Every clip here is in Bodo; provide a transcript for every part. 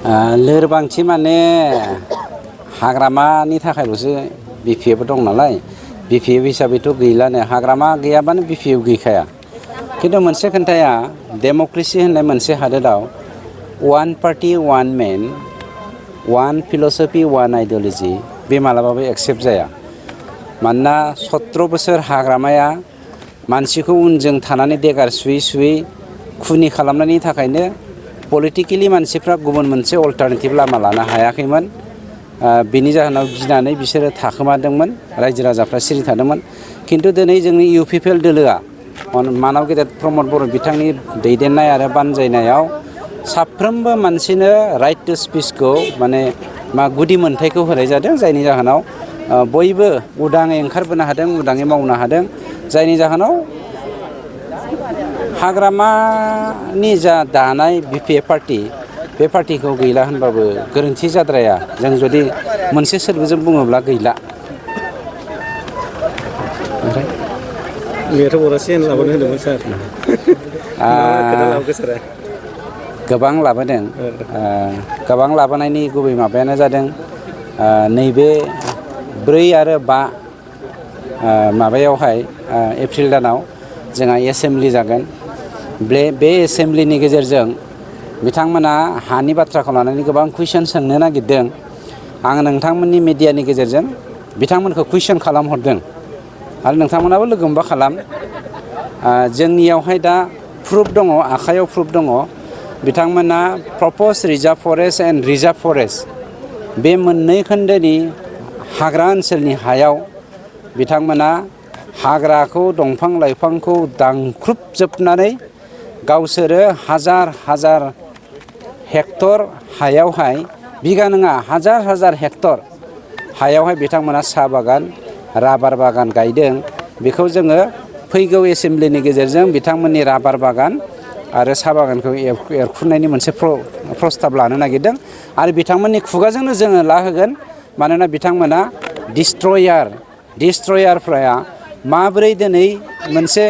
लोरबांथि माने हाग्रामानि थाखायल'सो बिपिएफ दं नालाय बिपिएफ हिसाबैथ' गैलानो हाग्रामा गैयाबानो बिपिएफ गैखाया खिन्थु मोनसे खोन्थाया डेम'क्रेसि होननाय मोनसे हादोराव वान पार्टि वान मेन वान फिल'सफि वान आइडिय'लजि बे मालाबाबो एक्सेप्ट जाया मानोना 17 बोसोर हाग्रामाया मानसिखौ उनजों थानानै देगार सुयै सुयै खुनि खालामनायनि थाखायनो पलिटिकेलि मानसिफ्रा गुबुन मोनसे अल्टारनेटिभ लामा लानो हायाखैमोन बिनि जाहोनाव गिनानै बिसोरो थाखोमादोंमोन रायजो राजाफ्रा सिरि थादोंमोन खिन्थु दिनै जोंनि इउपिपिएल दोलोआ मानव गेदेर प्रमद बर' बिथांनि दैदेननाय आरो बानजायनायाव साफ्रोमबो मानसिनो राइट टु स्पिचखौ माने गुदि मोनथायखौ होनाय जादों जायनि जाहोनाव बयबो उदाङै ओंखारबोनो हादों उदाङै मावनो हादों जायनि जाहोनाव हाग्रामानि जा दानाय बिपिएफ पार्टि बे पार्टिखौ गैला होनबाबो गोरोन्थि जाद्राया जों जुदि मोनसे सोदोबजों बुङोब्ला गैला ओमफ्राय बेथ' बर'सिन लाबोनो होदोंमोन सार गोबां लाबोदों गोबां लाबोनायनि गुबै माबायानो जादों नैबे 4 आरो 5 माबायावहाय एप्रिल दानाव जोंहा एसेमब्लि जागोन बे एसेमब्लिनि गेजेरजों बिथांमोना हानि बाथ्राखौ लानानै गोबां कुइसन सोंनो नागिरदों आं नोंथांमोननि मिडियानि गेजेरजों बिथांमोनखौ कुइसन खालामहरदों आरो नोंथांमोनाबो लोगो मोनबा खालाम जोंनियावहाय दा प्रुफ दङ आखायाव प्रुफ दङ बिथांमोना propose reserve forest and reserve forest बे मोननै खोन्दोनि हाग्रा ओनसोलनि हायाव बिथांमोना हाग्राखौ दंफां लाइफांखौ दानख्रुबजोबनानै गावसोरो हाजार हेक्टर हायावहाय बिगा नङा हाजार हेक्टर हायावहाय बिथांमोना साहा बागान राबार बागान गायदों बेखौ जोङो फैगौ एसेमब्लिनि गेजेरजों बिथांमोननि राबार बागान आरो साहा बागानखौ एरखुनायनि मोनसे प्रस्ताब लानो नागिरदों आरो बिथांमोननि खुगाजोंनो जोङो लाहोगोन मानोना बिथांमोना डिस्ट्रयारफ्रा माबोरै दिनै मोनसे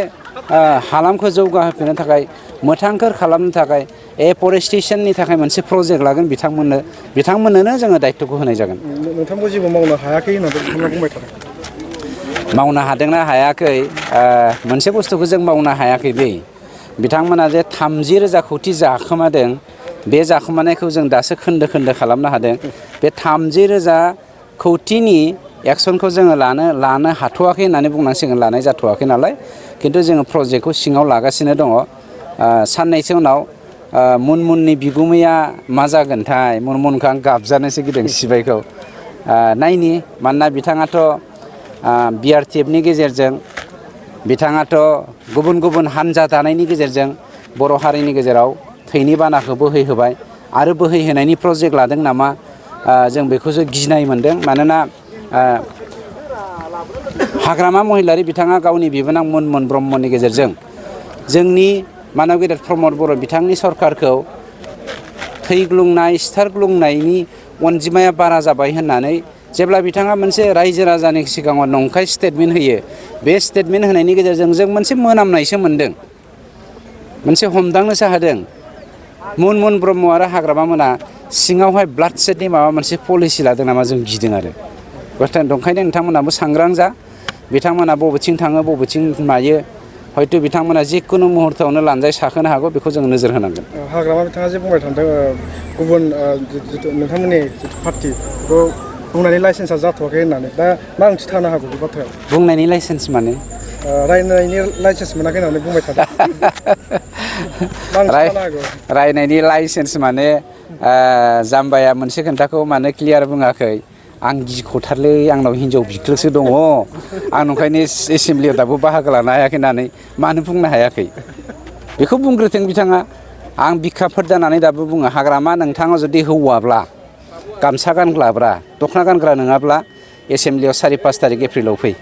हालामखौ जौगाहोफिननो थाखाय मोथांखोर खालामनो थाखाय एफरेस्टेसननि थाखाय मोनसे प्रजेक्ट लागोन बिथांमोननोनो जोङो दायित्वखौ होनाय जागोन नोंथांखौ जेबो मावनो हायाखै होननानै बिथांमोना बुंबाय थादों मावनो हादोंना हायाखै मोनसे बुस्थुखौ जों मावनो हायाखै बिथांमोना जे 30,000 कौटि जाखोमादों बे जाखोमानायखौ जों दासो खोन्दो खालामनो हादों बे 30,000 कौटिनि एक्सनखौ जोङो लानो हाथ'वाखै होननानै बुंनांसिगोन लानाय जाथ'वाखै नालाय खिन्थु जोङो प्रजेक्टखौ सिङाव लागासिनो दङ साननैसो उनाव मुनमुननि बिगुमैया मा जागोनथाय मुनमुनखौ आं गाबजानोसो गिदों सिबायखौ नायनि मानोना बिथाङाथ' बिआरटिएफनि गेजेरजों बिथाङाथ' गुबुन हान्जा दानायनि गेजेरजों बर' हारिनि गेजेराव थैनि बानाखौ बोहैहोबाय आरो बोहैहोनायनि प्रजेक्ट लादों नामा जों बेखौसो गिनाय मोनदों मानोना हाग्रामा महिलारि बिथाङा गावनि बिबोनां मुनमुन ब्रह्मनि गेजेरजों जोंनि मानव गेदेर प्रमद बर' बिथांनि सरकारखौ थैग्लुंनाय सिथारग्लुंनायनि अनजिमाया बारा जाबाय होननानै जेब्ला बिथाङा मोनसे रायजो राजानि सिगाङाव नंखाय स्टेटमेन्ट होयो बे स्टेटमेन्ट होनायनि गेजेरजों जों मोनसे मोनामनायसो मोनदों मोनसे हमदांनोसो हादों मुनमुन ब्रह्म आरो हाग्रामा मोना सिङावहाय ब्लाड सेडनि माबा मोनसे पलिसि लादों नामा जों गिदों आरो ओंखायनो नोंथांमोनाबो सांग्रां जा बिथांमोना बबेथिं थाङो बबेथिं मायो हयथ' बिथांमोना जिखुनु मुहुर्तआवनो लानजाय साखोनो हागौ बेखौ जों नोजोर होनांगोन हाग्रामा बिथाङा जे बुंबाय थादों गुबुन नोंथांमोननि जिथु पार्टि बेखौ बुंनायनि लाइसेन्सआ जाथ'वाखै होननानै दा मा ओंथि थानो हागौ बे बाथ्रायाव बुंनायनि लाइसेन्स माने रायनायनि लाइसेन्स मोनाखै होननानै बुंबाय थादों रायनायनि लाइसेन्स माने जाम्बाया मोनसे खोन्थाखौ मानो क्लियार बुङाखै आं गिख'थारलै आंनाव हिनजाव बिख्लोसो दङ आं नंखायनो एसेमब्लियाव दाबो बाहागो लानो हायाखै होननानै मानो बुंनो हायाखै बेखौ बुंग्रोथों बिथाङा आं बिखाफोर जानानै दाबो बुङो हाग्रामा नोंथाङा जुदि हौवाब्ला गामसा गानग्राब्रा दख'ना गानग्रा नङाब्ला एसेमब्लियाव 4-5 तारिख एप्रिलाव फै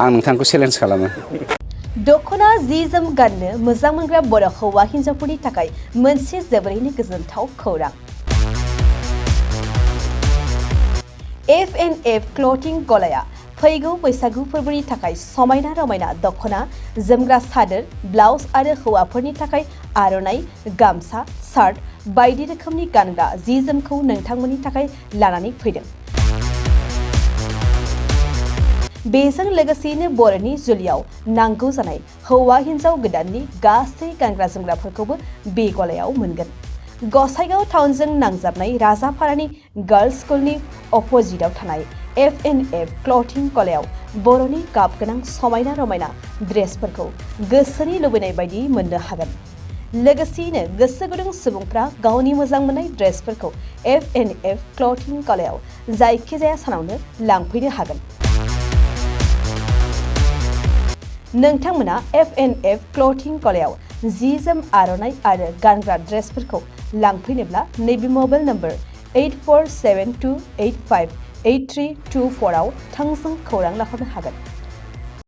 आं नोंथांखौ चेलेन्ज खालामो दख'ना जि जोम गाननो मोजां मोनग्रा बर' हौवा हिन्जावफोरनि थाखाय मोनसे जोबोरैनो गोजोनथाव खौरां F&F क्लथिं गलाया फैगौ बैसागु फोरबोनि थाखाय समायना रमायना दख'ना जोमग्रा सादोर ब्लाउज आरो हौवाफोरनि थाखाय आर'नाइ गामसा सार्ट बायदि रोखोमनि गानग्रा जि जोमखौ नोंथांमोननि थाखाय लानानै फैदों। बेजों लोगोसेयैनो बर'नि जुलियाव नांगौ जानाय हौवा हिन्जाव गोदाननि गासै गानग्रा जोमग्राफोरखौबो बे गलायाव मोनगोन। गसाइगाव टाउनजों नांजाबनाय राजापारानि गार्लस स्कुलनि अपोजिटआव थानाय F&F क्लथिं गलायाव बर'नि गाब गोनां समायना रमायना ड्रेसफोरखौ गोसोनि लुबैनाय बायदि मोननो हागोन। लोगोसेयैनो गोसो गुदुं सुबुंफ्रा गावनि मोजां मोननाय ड्रेसफोरखौ F&F क्लथिं गलायाव जायखिजाया सानावनो लांफैनो हागोन। नोंथांमोना F&F क्लथिं गलायाव जि जोम आर'नाइ आरो गानग्रा ड्रेसफोरखौ लांफैनोब्ला नैबे मबाइल नम्बर 8472858324 आव थोंजों खौरां लाहरनो हागोन।